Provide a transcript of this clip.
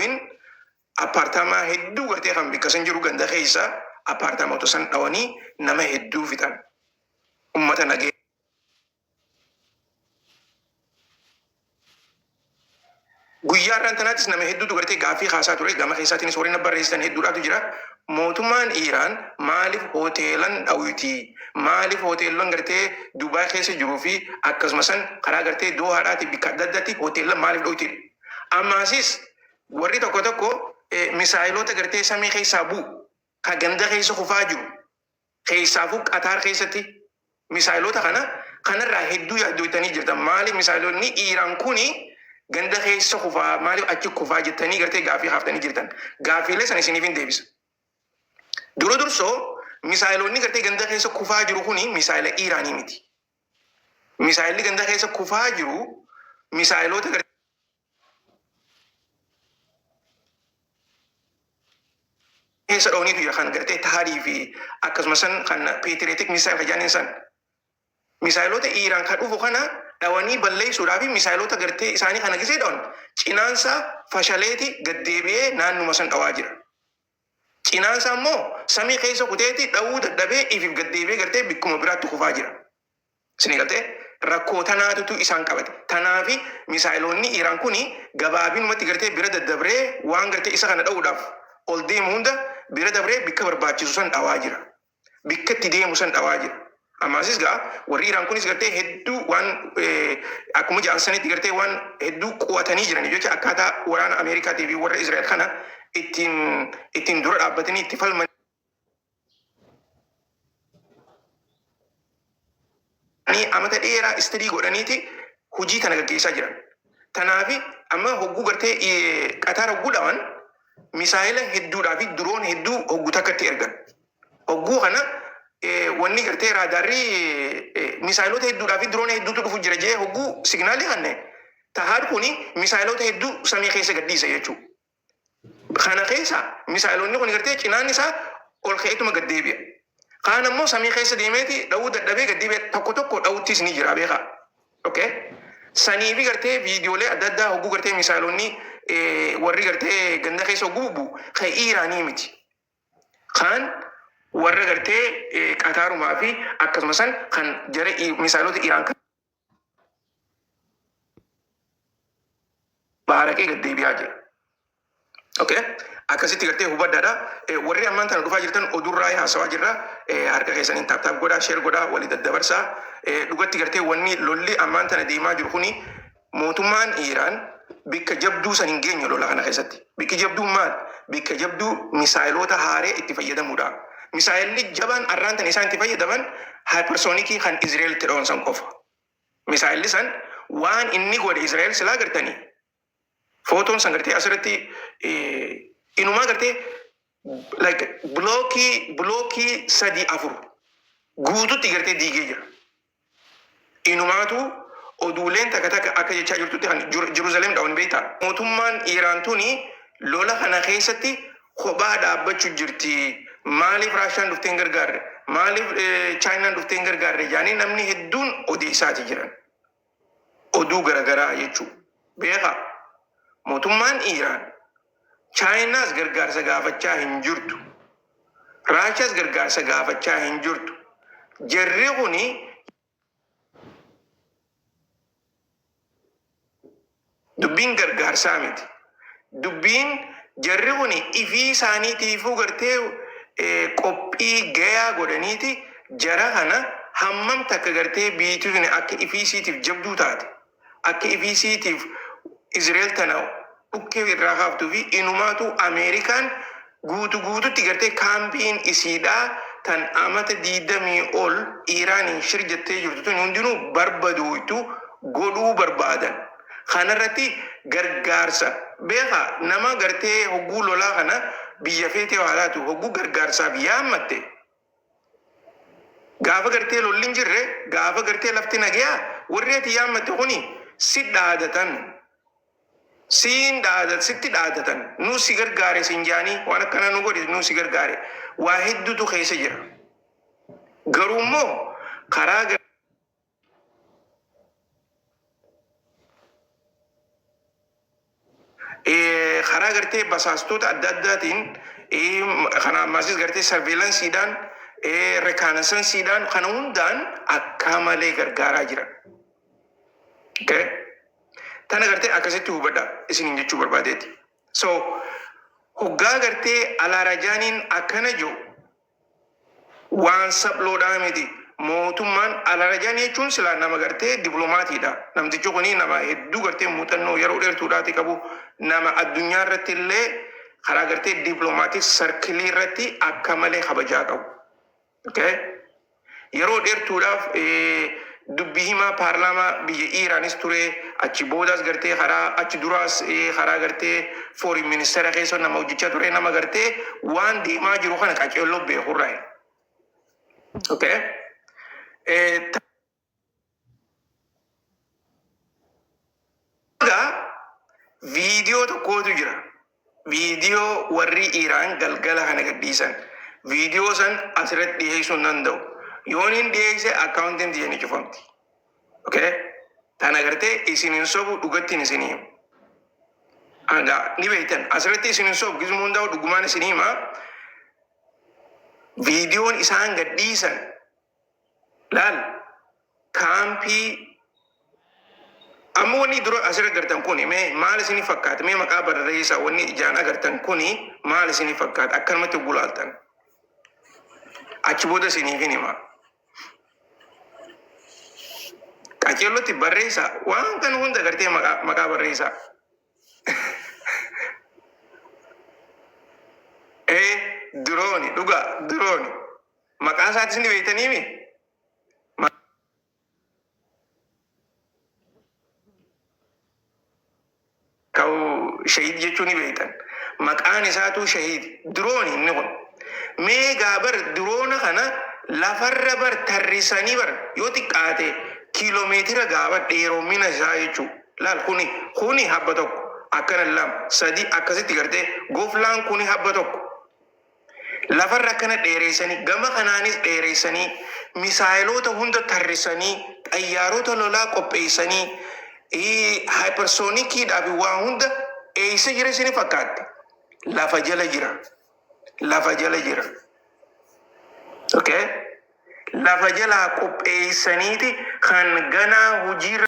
dhawin apartaamaa hedduu gartee kan bikka san jiru ganda keessa apartaamoota san dhawanii nama hedduu fixan. Ummata nagee. Guyyaa har'aan tanaatis nama hedduutu gartee gaaffii kaasaa ture. Gama keessaatiinis warri na barreessitan hedduudhaatu jira. Mootummaan Iiraan maaliif hoteelan dhawiti? Maaliif hoteellan gartee Dubaay keessa jiruu fi akkasuma san karaa gartee Doohaadhaati bikka adda addaatti hoteellan maaliif dhawiti? Ammaasis warri tokko tokko misaayiloota gartee samii keessaa bu'u ka ganda keessa kufaa jiru Keessaafuu Qataar keessatti misaayiloota kana kanarraa hedduu yaaddooytanii jirtan. Maaliif misaayiloonni Iiraan kuni ganda keessa kufaa maaliif achi kufaa jettanii gartee gaaffii kaaftanii jirtan. Gaaffiilee san isiniifin deebisa. Dura dursoo misaayiloonni gartee ganda keessa kufaa jiru kuni misaayila Iiraanii miti. Misaayilli ganda keessa kufaa jiru misaayiloota keessa dhawaniitu jira kan gartee Tahaarii fi akkasuma san kan Patriotic missile kan jedhaniin san. Misaayiloota Iiraan kan dhufu kana dhawanii balleessuudhaa fi misaayiloota gartee isaanii kana gisee dhawan cinaansaa fashaleeti gad deebi'ee naannuma san dhawaa jira. Cinaansaa immoo samii keessa kuteeti dhawuu dadhabee ifiif gad deebi'ee gartee bikkuma biraatti kufaa jira. Isinii galtee? Rakkoo tanaatutu isaan qabate. Tanaafi misaa'iloonni Iiraan kuni gabaabinumatti gartee bira daddabree waan gartee isa kana dha'uudhaaf ol deemu hunda bira dabree bikka barbaachisu san dhawaa jira. Bikka itti deemu san dhawaa jira. Ammaasis gaa warri Iiraan kunis gartee hedduu waan akkuma ja'an sanitti gartee waan hedduu qu'atanii jiraniif jecha akkaataa waraana Ameerikaatii fi warra Israa'el kana ittiin ittiin dura dhaabbatanii itti falmanii amata dheeraa istadii godhaniiti hojii tana gaggeessaa jiran. Tanaafi amma hogguu gartee Qataar hogguu dhawan misaayila hedduudhaa fi diroon hedduu hoggu takkatti ergan. Hogguu kana wanni gartee raadaarri misaayilota hedduudhaa fi diroona hedduutu dhufu jira jee hogguu signaalii kanne Tahaad kuni misaayilota hedduu samii keessa gadhiisa jechuudha. Kana keessa misaa'eloonni kun gartee cinaan isaa ol ka'eetuma gad deebi'a. Kaan ammoo samii keessa deemeeti dha'uu dadhabee gad deebi'a. Tokko tokko dha'uttis ni jira beekaa. Okay. Sanii fi gartee viidiyoolee adda addaa hogguu gartee misaa'eloonni warri gartee ganda keessa hogguu bubbu kan Iiraanii miti. Kaan warra gartee Qataarumaa fi akkasuma san kan jara misaa'eloota Iiraan kan baaraqee gad deebi'aa jira. Okay? Akkasitti gartee hubadhaadha. Warri ammaan tana dhufaa jirtan odurraa haasawaa jirra. Harka keessaniin tap tap godhaa, share godhaa, walii daddabarsaa. Dhugatti gartee wanni lolli ammaan tana deemaa jiru kuni mootummaan Iiraan bikka jabduu san hin geenye lola kana keessatti. Bikki jabduun maal? Bikka jabduu misaayiloota haaree itti fayyadamuudha. Misaayilli jabaan arraan tana isaan itti fayyadaman hypersonic kan Israel itti dhawan san qofa. Misaayilli san waan inni godhe Israel silaa gartanii footoon san gartee asirratti inumaa gartee like blookii blookii sadii afur guututti gartee diigee jira. Inumaatu oduuleen takka takka akka jechaa jirtutti kan Jerusalem dhawan beektaa. Mootummaan Iiraan tuni lola kana keessatti kophaa dhaabbachu jirti. Maaliif Raashaan dhuftee hin gargaarre? Maaliif Chaayinaan dhuftee hin gargaarre? Jaanii namni hedduun odeessaati jiran. Oduu garagaraa jechuu. Beekaa. Mootummaan Iiraan Chaayinaas gargaarsa gaafachaa hin jirtu. Raashaas gargaarsa gaafachaa hin jirtu. Jarri kuni Dubbiin gargaarsaa miti. Dubbiin jarri kuni ifii isaaniitiifuu gartee qophii gayaa godhaniiti jara kana hammam takka gartee biiyti tuni akka ifii isiitiif jabduu taate, akka ifii isiitiif Israel tana dhukkee irraa kaaftuu fi inumaatuu Ameerikaan guutu guututti gartee kaampiin isiidhaa tan amata 20 ol Iiraaniin shir jettee jirtu tuni hundinuu barbadooytu godhuu barbaadan. Kanarratti gargaarsa beekaa nama gartee hogguu lolaa kana biyya feetee haa taatu hogguu gargaarsaaf yaammatte gaafa gartee lolli hin jirre gaafa gartee lafti nageyaa warri ati yaammatte kuni si dhaadatan siin dhaada sitti dhaadatan nu si gargaare siin jaanii waan akkanaa nu godhe nu si gargaare waa hedduutu keessa jira garuu immoo karaa Karaa gartee basaastota adda addaatiin, kana ammasis gartee surveillanceidhaan, reconnaissanceidhaan, kana hundaan akka malee gargaaraa jiran. Okay? Tana gartee akkasitti hubadha isiniin jechuu barbaadeeti. So hoggaa gartee Alaarajaaniin akkana jiru waan saploodhaa miti. Mootummaan Alaarajaanii jechuun silaa nama gartee diplomaatiidha. Namtichi kuni nama hedduu gartee muuxannoo yeroo dheertuudhaati qabu, nama addunyaa irratti illee karaa gartee diplomatic circle irratti akka malee kabajaa qabu. Okay? Yeroo dheertuudhaaf dubbii himaa paarlaamaa biyya Iiraanis ture, achi boodaas gartee karaa achi duraas karaa gartee foreign ministeera keessa nama hojjechaa ture, nama gartee waan deemaa jiru kana qaceelloo beekurraa. Okay? Egaa viidiyoo tokkotu jira. Viidiyoo warri Iiraan galgala kana gadhiisan. Viidiyoo san asirratti dhiyeessuu hin danda'u. Yoon hin dhiyeesse accountiin tiyya ni cufamti. Okay? Tana gartee isin hin sobu, dhugattiin isin himu. Egaa ni beektan, asirratti isin hin sobu, gizuma hundaa'u dhugumaan isin hima. Viidiyoon isaan gadhiisan laal kaampii. Amma wanni dura asirra agartan kuni mee maal isinii fakkaata? Mee maqaa barreessaa, wanni ijaan agartan kuni maal isinii fakkaata? Akkanumatti gulaaltan. Achi booda isiniif hin hima. Qaceellotti barreessaa. Waan kana hunda agartee maqaa barreessaa. Ee, dirooni dhugaa dirooni. Maqaa isaatis ni beektaniimi? Ka'u shahiid jechuu ni beektan. Maqaan isaatu shahiid. Dirooni inni kun. Mee gaa bar diroona kana lafarra bar tarrisanii bar yoo xiqqaate kiiloomeetira gaa bar dheeroomina isaa jechuu. Laal, kuni habba tokko, akkana lama, sadi, akkasitti gartee goflaan kuni habba tokko. Lafarra akkana dheereessanii, gama kanaanis dheereessanii, misaayiloota hunda tarrisanii, xayyaarota lolaa qopheessanii, hypersoniciidhaa fi waa hunda eessa jira isini fakkaatte? Lafa jala jira. Lafa jala jira. Okay? Lafa jalaa qopheessaniiti kan ganaa hojiirra